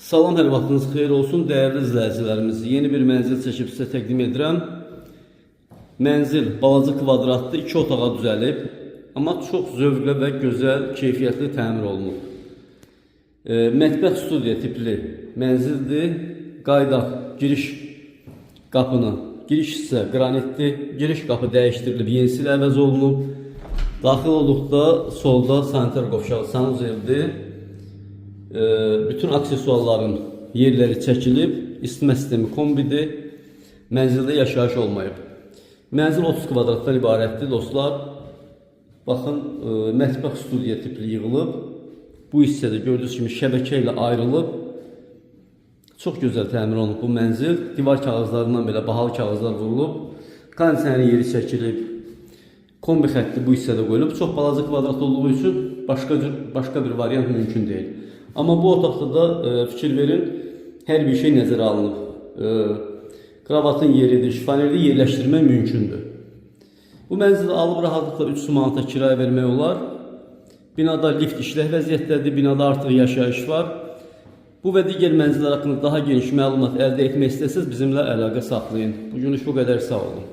Salam, hər vaxtınız xeyir olsun dəyərli izləyicilərimiz. Yeni bir mənzil çəkib sizə təqdim edirəm. Mənzil balaca kvadratlı iki otağa düzəlib, amma çox zövqlə və gözəl, keyfiyyətli təmir olunub. Mətbəx studiya tipli mənzildir. Qayıdaq giriş qapını, giriş hissə qranitdir. Giriş qapı dəyişdirilib, yenisi ilə əvəz olunub. Daxil olduqda solda sanitar qovşağı, sanuzeldir. Bütün aksesuarların yerləri çəkilib, isitmə sistemi kombidir. Mənzildə yaşayış olmayıb. Mənzil 30 kvadratdan ibarətdir dostlar. Baxın, mətbəx studiya tipli yığılıb. Bu hissədə gördüyünüz kimi şəbəkə ilə ayrılıb. Çox gözəl təmir olunub bu mənzil. Divar kağızlarından belə bahalı kağızlar vurulub. Kondisionerin yeri çəkilib. Kombi xətti bu hissədə qoyulub. Çox balaca kvadrat olduğu üçün başqa bir variant mümkün deyil. Amma bu otaqda da fikir verin, hər bir şey nəzərə alınıb. Kravatın yeridir, şifanerdə yerləşdirmək mümkündür. Bu mənzili alıb rahatlıqla 300 manata kirayə vermək olar. Binada lift işlək vəziyyətdədir, binada artıq yaşayış var. Bu və digər mənzillər haqqında daha geniş məlumat əldə etmək istəsəniz bizimlə əlaqə saxlayın. Bugünlük bu qədər, sağ olun.